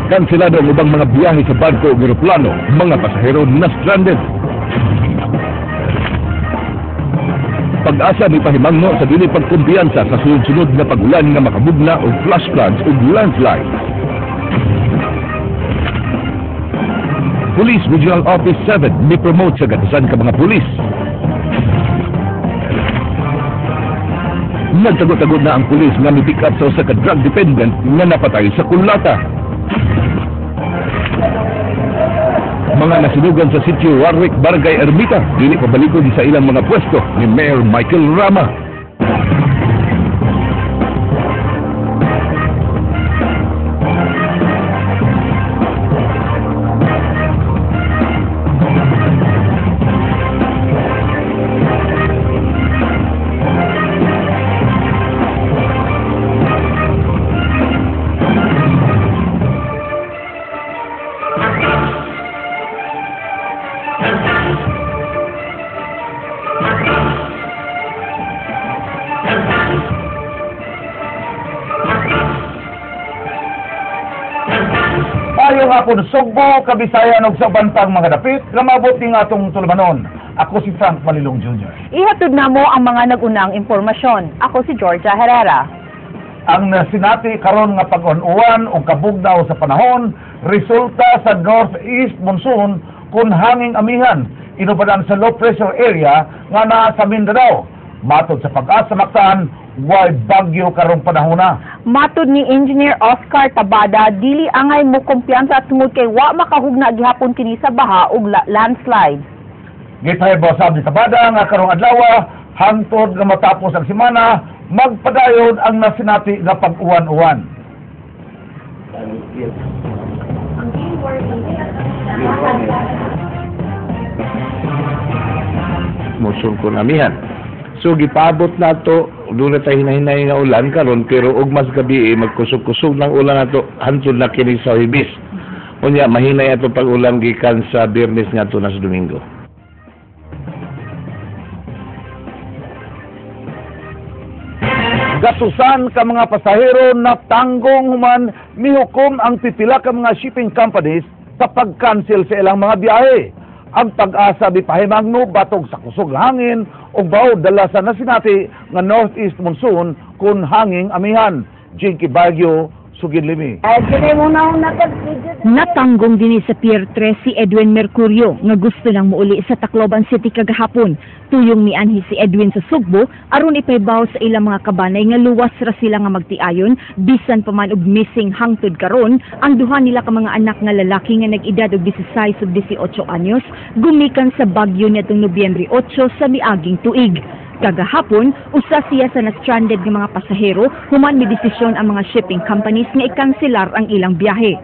Kanselado ang ubang mga biyahe sa barko ug eroplano, mga pasahero na stranded. Pag-asa mipahimangno sa dili pagkumpiyansa sa sunod-sunod nga pag-ulan nga makamugna og flash floods ug landslides. Police Regional Office 7 mi-promote sa gatusan ka mga pulis. Nagtago-tago na ang pulis nga mi-pick up sa usa ka drug dependent nga napatay sa kulata. Mga nasunugan sa sitio Warwick, Barangay Ermita, dili pabalikon sa ilang mga pwesto ni Mayor Michael Rama. Maayong hapon, Sugbo, Kabisayan ug sa uban pang mga dapit nga maabot ning atong tulumanon. Ako si Frank Malilong Jr. Ihatod na mo ang mga nag-unang impormasyon. Ako si Georgia Herrera. Ang nasinati karon nga pag-uwan o kabugnaw sa panahon resulta sa northeast monsoon kun hanging amihan inubadan sa low pressure area nga naa sa Mindanao. Matod sa Pag-asa Mactan, way bagyo karong panahona. Matod ni Engineer Oscar Tabada, dili angay mo kumpiyansa tungod kay wa makahugna gihapon kini sa baha ug landslide. Gitay sab ni Tabada nga karong adlaw hangtod nga matapos ang semana magpadayon ang nasinati nga pag-uwan-uwan. Monsoon kun amihan. So gipaabot nato, doon na tayo hinahinay nga ulan karon, pero og mas gabi magkusog-kusog ng ulan nato hantod na kini sa Huwebes. Unya mahinay ato pag-ulan gikan sa Biyernes ngadto na sa Domingo. Gatusan ka mga pasahero na tanggong human mihukom ang pipila ka mga shipping companies sa pag-cancel sa ilang mga biyahe. Ang Pag-asa mipahimangno batog sa kusog hangin o baw dala sa nasinati nga northeast monsoon kun hanging amihan. Jinky Baguio, Suginlimi. Natanggong dinhi sa Pier 3 si Edwin Mercurio nga gusto lang muuli sa Tacloban City kagahapon. Tuyong mianhi si Edwin sa Sugbo aron ipaybaw sa ilang mga kabanay nga luwas ra sila nga magtiayon bisan pa man og missing hangtod karon ang duha nila ka mga anak nga lalaki nga nag-edad og 16 ug 18 anyos gumikan sa Bagyo niadtong Nobyembre 8 sa miaging tuig. Kagahapon, usa siya sa na-stranded nga mga pasahero human midesisyon ang mga shipping companies nga ikanselar ang ilang biyahe.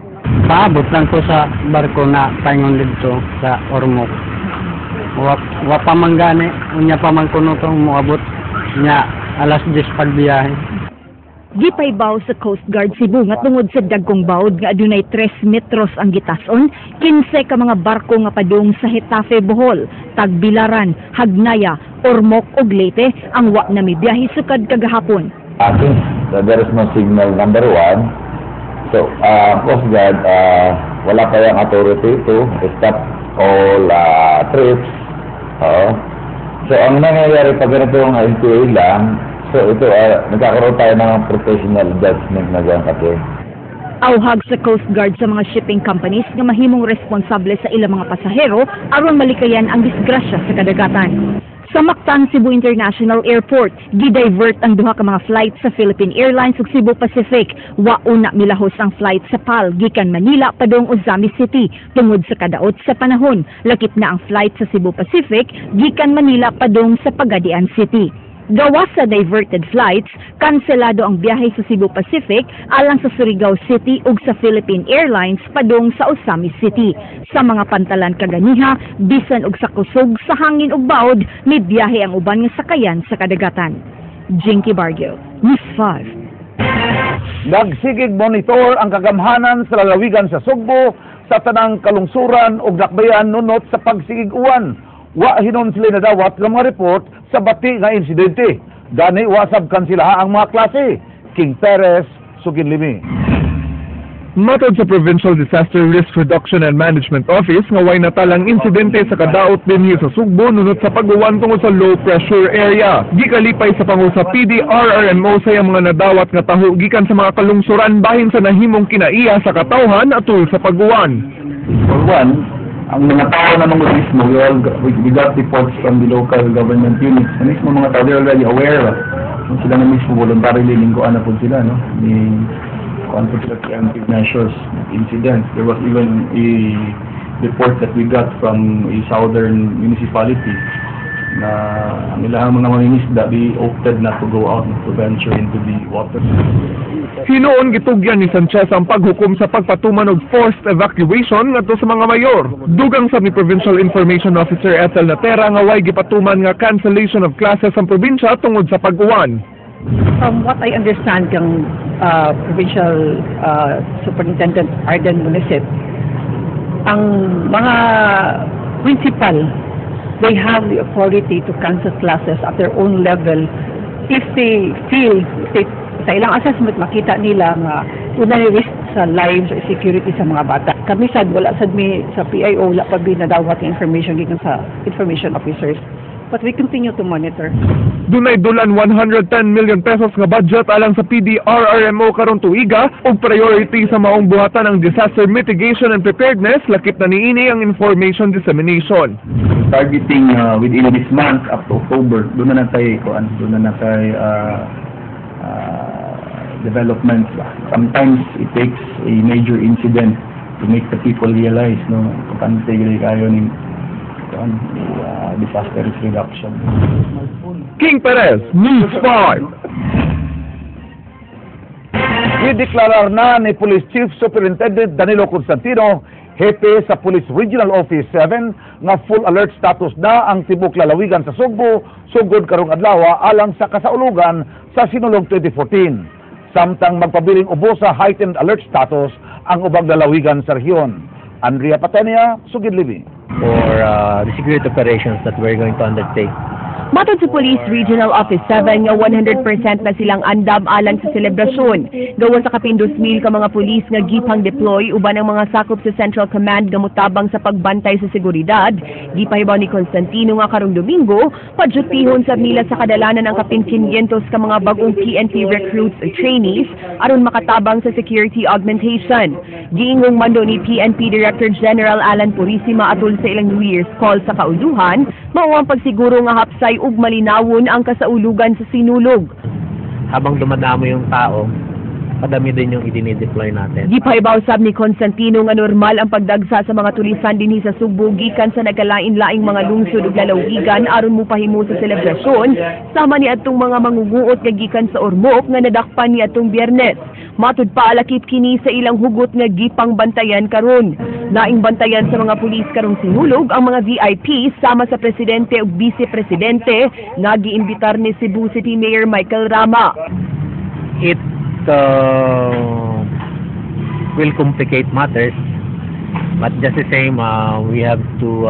Paabot lang ko sa barko na paingon didto sa Ormoc. Wa pa man gani, unya pa man kuno tong moabot nya alas 10 pagbiyahe. Gipaybaw sa Coast Guard Cebu nga tungod sa dagkong bawod nga adunay 3 metros ang gitason, 15 ka mga barko nga padung sa Getafe, Bohol, Tagbilaran, Hagnaya, Ormoc ug Leyte ang wa na mibiyahe sukad kagahapon. Since there is no signal number 1, so Coast Guard wala pa yung authority to stop all trips. So ang nangyayari pag ganito ang NPA lang, so ito, nagkakaroon tayo ng professional judgment na dyan kasi. Auhag sa Coast Guard sa mga shipping companies nga mahimong responsable sa ilang mga pasahero aron malikayan ang disgrasya sa kadagatan. Sa Mactan Cebu International Airport, gidivert ang duha ka mga flight sa Philippine Airlines ug Cebu Pacific. Wa una milahos ang flight sa PAL gikan Manila padung Ozamiz City tungod sa kadaot sa panahon. Lakip na ang flight sa Cebu Pacific gikan Manila padung sa Pagadian City. Gawas sa diverted flights, kanselado ang biyahe sa Cebu Pacific alang sa Surigao City ug sa Philippine Airlines padung sa Ozamiz City. Sa mga pantalan kaganiha, bisan og sa kusog sa hangin ug bawod, may biyahe ang uban nga sakayan sa kadagatan. Jinky Barrio, News 5. Nagsigig monitor ang kagamhanan sa lalawigan sa Sugbo sa tanang kalungsuran ug dakbayan nunot sa pagsigig uwan. Wa hinon sila nadawat ng mga report sa bati nga insidente. Gani wasab kansilaha ang mga klase. King Perez, Suginlimi. Matod sa Provincial Disaster Risk Reduction and Management Office nga way natalang insidente sa kadaot dinhi sa Sugbo nunot sa pag-uwan tungod sa low pressure area. Gikalipay sa pangu sa PDRRMO sa iyang mga nadawat nga taho gikan sa mga kalungsuran bahin sa nahimong kinaiya sa katawhan atul sa pag-uwan. For one, ang mga tao na mga mismo, we got reports from the local government units na mismo mga tao, they're already aware. Kung sila na mismo voluntarily lingguan na po sila, no? Ni kuan po sila preemptive measures, incidents. There was even a report that we got from a southern municipality na ang ilang mga mangingisda, they opted not to go out, not to venture into the water. Hinuon gitugyan ni Sanchez ang paghukom sa pagpatuman og forced evacuation ngadto sa mga mayor. Dugang sa ni Provincial Information Officer Ethel Natera nga way gipatuman nga cancellation of classes ang probinsya tungod sa pag-uwan. From what I understand kang Provincial Superintendent Arden Municip, ang mga principal, they have the authority to cancel classes at their own level if they feel, if they, sa ilang assessment, makita nila nga dunay risk sa lives or security sa mga bata. Kami sad, wala sad mi sa PIO, wala pa mi nadawat ng information gikan sa information officers. But we continue to monitor. Dunay dulan 110 million pesos nga budget alang sa PDRRMO karong tuiga ug priority sa maong buhatan ang disaster mitigation and preparedness, lakip na niini ang information dissemination. Targeting within this month up to October, doon na natay kuan, doon na natay developments ba. Sometimes it takes a major incident to make the people realize, no, importante gyud kayo ning kuan, disaster risk reduction. King Perez, News 5. Gideklarar na ni Police Chief Superintendent Danilo Constantino, hepe sa Police Regional Office 7, nga full alert status na ang tibok lalawigan sa Sugbo sugod karong adlaw alang sa kasaulugan sa Sinulog 2014. Samtang magpabiling ubos sa heightened alert status ang ubang lalawigan sa rehiyon. Andrea Patenia, Sugid Libi. For the security operations that we're going to undertake. Matod sa Police Regional Office 7 nga 100% na silang andam alang sa selebrasyon. Gawas sa kapin 2,000 ka mga pulis nga gipang deploy uban ang mga sakop sa Central Command nga motabang sa pagbantay sa seguridad. Gipahibaw ni Constantino nga karong Domingo, padyutihon sab nila sa kadalanan ang kapin 500 ka mga bagong PNP recruits o trainees aron makatabang sa security augmentation. Giingong mando ni PNP Director General Alan Purisima atol sa ilang New Year's call sa kauluhan, mao ang pagsiguro nga hapsay ug malinawon ang kasaulugan sa Sinulog. Habang dumadami yung tao, padami din yung idinideploy natin. Gipahibaw sab ni Constantino nga normal ang pagdagsa sa mga tulisan dinhi sa Sugbo gikan sa nagkalain-laing mga lungsod ug lalawigan aron mopahimo sa selebrasyon sama ni atong mga mangunguot nga gikan sa Ormoc nga nadakpan ni atong Biyernes. Matud pa, alakip kini sa ilang hugot nga gipang bantayan karon. Laing bantayan sa mga pulis karong Sinulog ang mga VIP sama sa presidente ug vice presidente nga giimbitar ni Cebu City Mayor Michael Rama. It will complicate matters, but just the same, we have to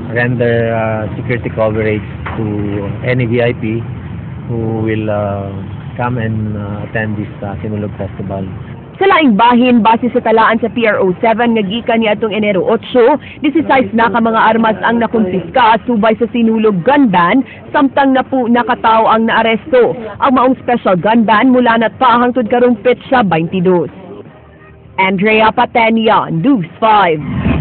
render security coverage to any VIP who will come and attend this Sinulog Festival. Sa laing bahin, base sa talaan sa PRO 7 nga gikan niadtong Enero 8, 16 na ka mga armas ang nakumpiska subay sa Sinulog gun ban, samtang napu na katawo ang naaresto. Ang maong special gun ban mulanat pa hangtod karong petsa 22. Andrea Patenia, News 5.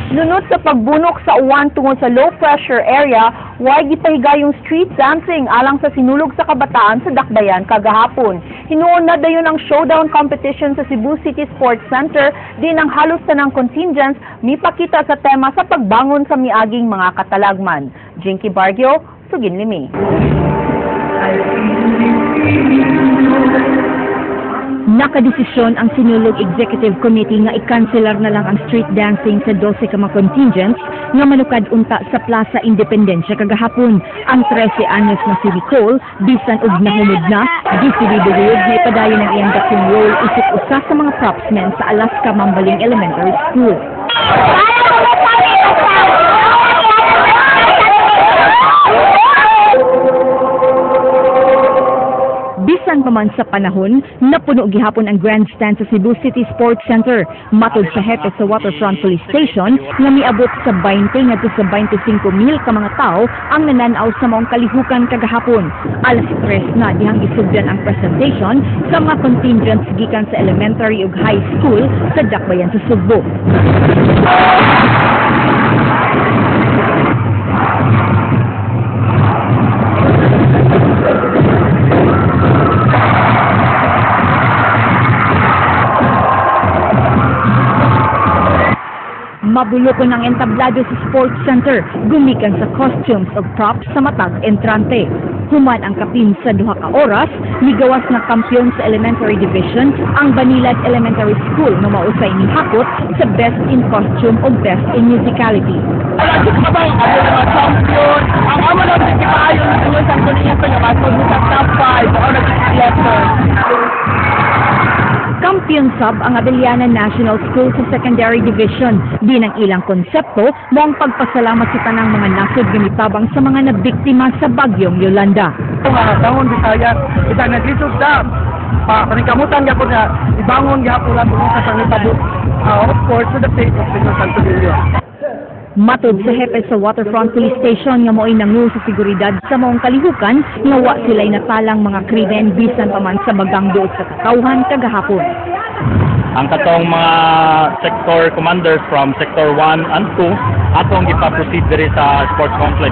Nunot sa pagbunok sa uwan tungod sa low pressure area, way gipahigayong street dancing alang sa Sinulog sa Kabataan sa Dakbayan kagahapon. Hinuon na dayon ang showdown competition sa Cebu City Sports Center, din ang halos tanang contingents mipakita sa tema sa pagbangon sa miaging mga katalagman. Jinky Bargio, Sugin Limi. Nakadesisyon ang Sinulog Executive Committee nga ikanselar na lang ang street dancing sa 12 ka mga contingents nga manukad unta sa Plaza Independencia kagahapon. Ang 13 anyos na si Nicole, bisan og nahumod na, desidido gayud nga ipadayon ang iyang dakong role isip usa sa mga propsmen sa Alaska Mambaling Elementary School. Bisan pa man sa panahon, napuno gihapon ang grandstand sa Cebu City Sports Center. Matod sa hepe sa Waterfront Police Station, nga miabot sa 20 ngadto sa 25 mil ka mga tao ang nananaw sa maong kalihukan kagahapon. Alas 3 na dihang gisugdan ang presentation sa mga contingents gikan sa elementary ug high school sa Dakbayan sa Sugbo. Mabulokon ang entablado sa Sports Center, gumikan sa costumes ug props sa matag entrante. Human ang kapin sa 2 ka oras, migawas na kampiyon sa elementary division ang Banilad Elementary School nga mausay nihakot sa Best in Costume o Best in Musicality. Champion. Ang amo lang si Kaayo sa nga matod sa top 5 o nag-letter. Kampiyon sub ang Abellana National School sa secondary division. Din ang ilang konsepto mo ang pagpasalamat sa tanang mga nasod nga mitabang sa mga nabiktima sa bagyong Yolanda. Mga bangon Bisaya, isa na dito sa pa paningkamutan gyapon nga ibangon gyapon lang sa pangitabo. Of course, for the sake of Senyor Santo Niño. Matod sa hepe sa Waterfront Police Station nga mo'y nangu sa seguridad sa maong kalihukan nga wa sila'y natalang mga krimen bisan pa man sa bagang duot sa katawhan kagahapon. Ang katong mga sector commanders from sector 1 and 2 atong ipa-proceed diri sa sports complex.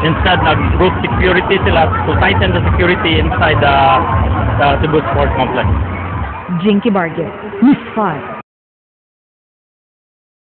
Instead, nag-route security sila to tighten the security inside the Cebu Sports Complex. Jinky Barger, News 5.